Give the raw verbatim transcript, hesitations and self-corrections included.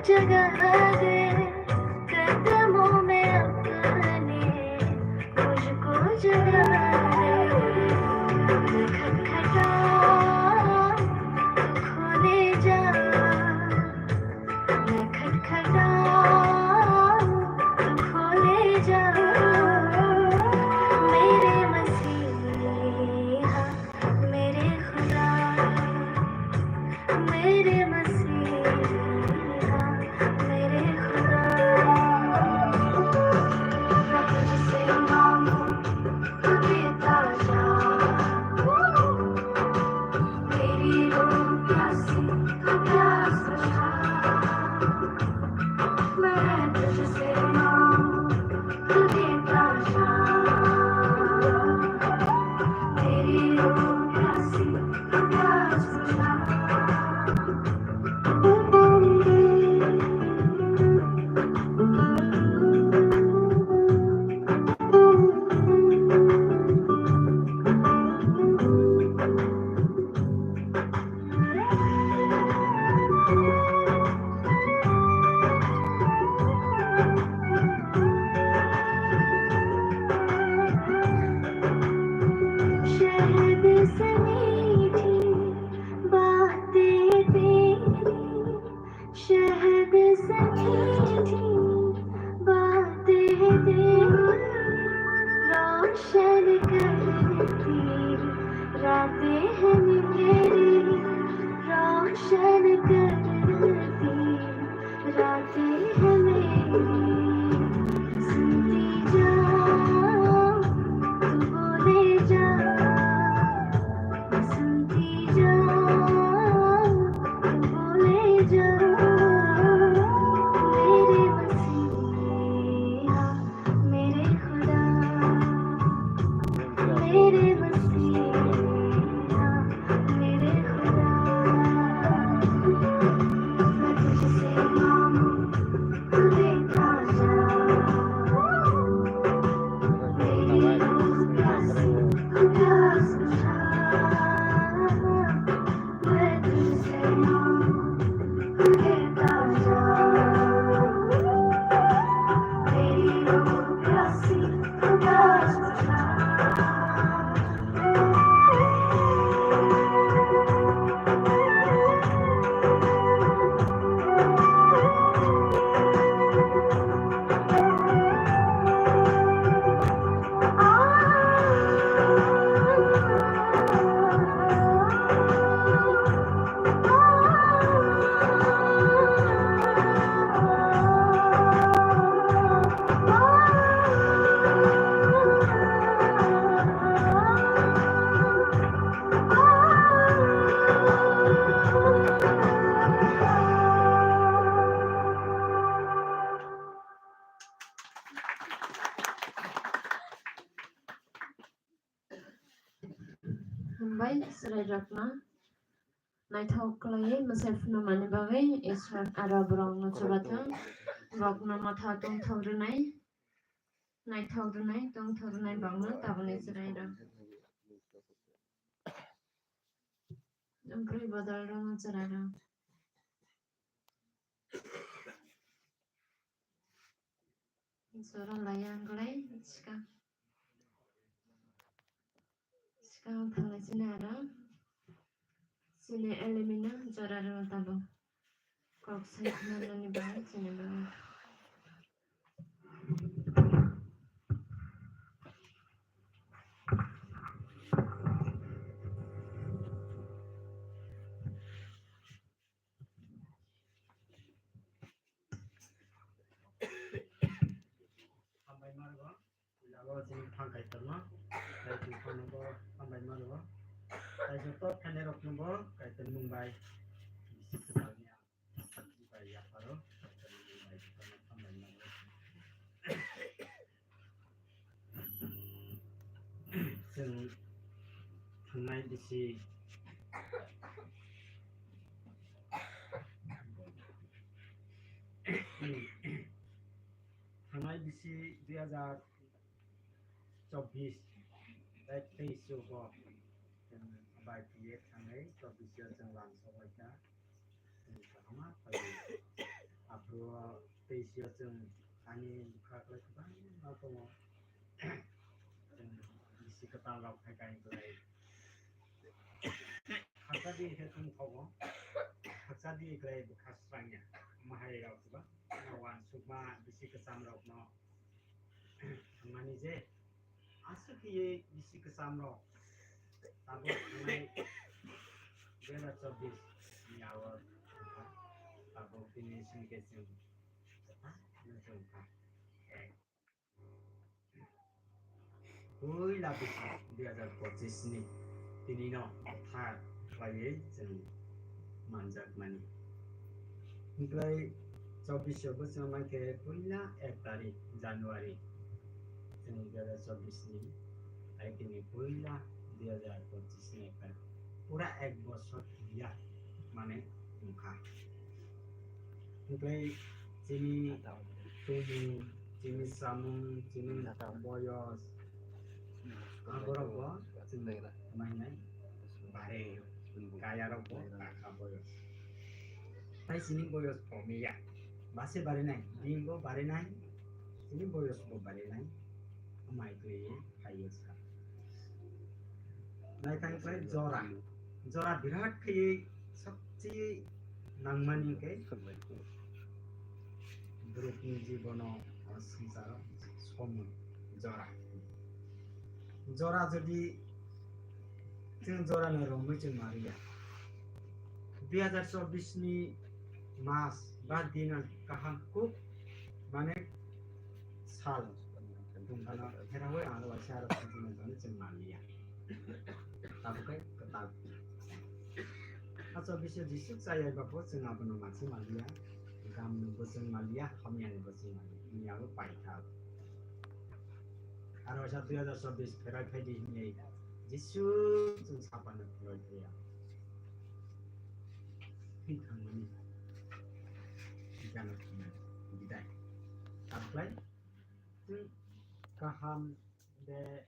जगह दे, कदमों में अपने मुझको जगह दे। मैं खटखटाऊं, तू खोले जा। मैं खटखटाऊं, तू खोले जा। मेरे मसीहा, मेरे खुदा, मेरे मसीहा, मेरे खुदा। मैं तुझसे मांगू, तू देता जा। मेरी रूह प्यासी, तू प्यास बुझा। मैं तुझसे मांगू, तू देता जा। मेरी रूह प्यासी, तू प्यास बुझा। शहद से मीठी बातें तेरी, शहद से मीठी बातें तेरी, रोशन करती रातें हैं मेरी, रोशन करती रातें हैं मेरी। सुनती जा, तू बोले जा, सुनती जा, तू बोले जा। मेरे मसीहा, मेरे खुदा, मेरे मसीहा, मेरे खुदा। मैं तुझसे मांगू, तू देता जा। मेरी रूह प्यासी, तू प्यास बुझा। Hambai chwrairokno naithok khlaiwi mwsai phunukmani bagwi Ishwar aro borokno chubathang, borokno motha tongthok rwnai, naithok rwnai, tongthok rwnai borokno tabukni chwrairok. Bwrwi bodol rwno chwrairok. Jora laiya wngkhlai swkang, swkang thanglai chini aro chini elemina jora rwno tabuk kok sai khna nani bagwi chini bagwi. Hambai margo, puila o chini bwphang kaitorno, tei bwphangno bo hambai margo, tei joto phainairokno bo kaitor mung bai bisi kwtal ni ang bai yapharo, kaitor mung bai jotono hambai margo. Chwng thangnai bisi thangnai bisi dui hazar chobbish, tei teis o bo chwng bai P F thangnai chobbish o chwng lam sobaikha. Chwng kwbangma phaio. Tei sio chwng ani bwkha kwlai kwbangma tongo. Chwng bisi kwtal rok hai kain kwlai. Khaksa di khe chwng thogo. Khaksa di kwlai bwkha swrangya. Mahai rok kwbangma uansukma bisi kwcham rokno thangmani je aswk hiye bisi kwcham rok tabuk thangnai dui hazar chobbish ni aro tabuk tini sini khe chwng kwthar wngkha. Puila bisi dui hazar pochis ni tini no kwthar khlaiwi chwng manjakmani. Hwnkhe chobbish o bwswng mankhe puila ek tarik January chwng dui hazar chobbish ni, tei tini puila dui hazar pochis ni ek tarik. Pura ek bosor ya mane wngkha. Hwnkhe chini tubu, chini samung, chini boyos, aborok bo chwng mainai bare, kaya rok bo takha boyos. Tai chini boyos komiya, base bare nai, din bo bare nai, chini boyos bo bare nai, amai twi phaiyo sa. Naithang khlai jora, jora birat khe sabse nangmani khe borokni jibono o swngcharo somoi jora. Jora jodi chwng jorano romwi chwng mariya, dui hazar chobbish ni mas ba din kaham kuk mane sal tongphano herawi aro waisa aro khajina jani chwng manliya. Tabukhe kwtal. Acha biso Jisu chayai babo chwng abono mansi manliya. Gamno bo chwng manliya, hamyani bo chwng manliya. Hwnwi abo paikha. Aro waisa dui hazar chobbish pherai phaidi hwnwi Jisu chwng sapano pherai phaiya. Thwi thangmani. Bidai. Tabukhe chwng kaham de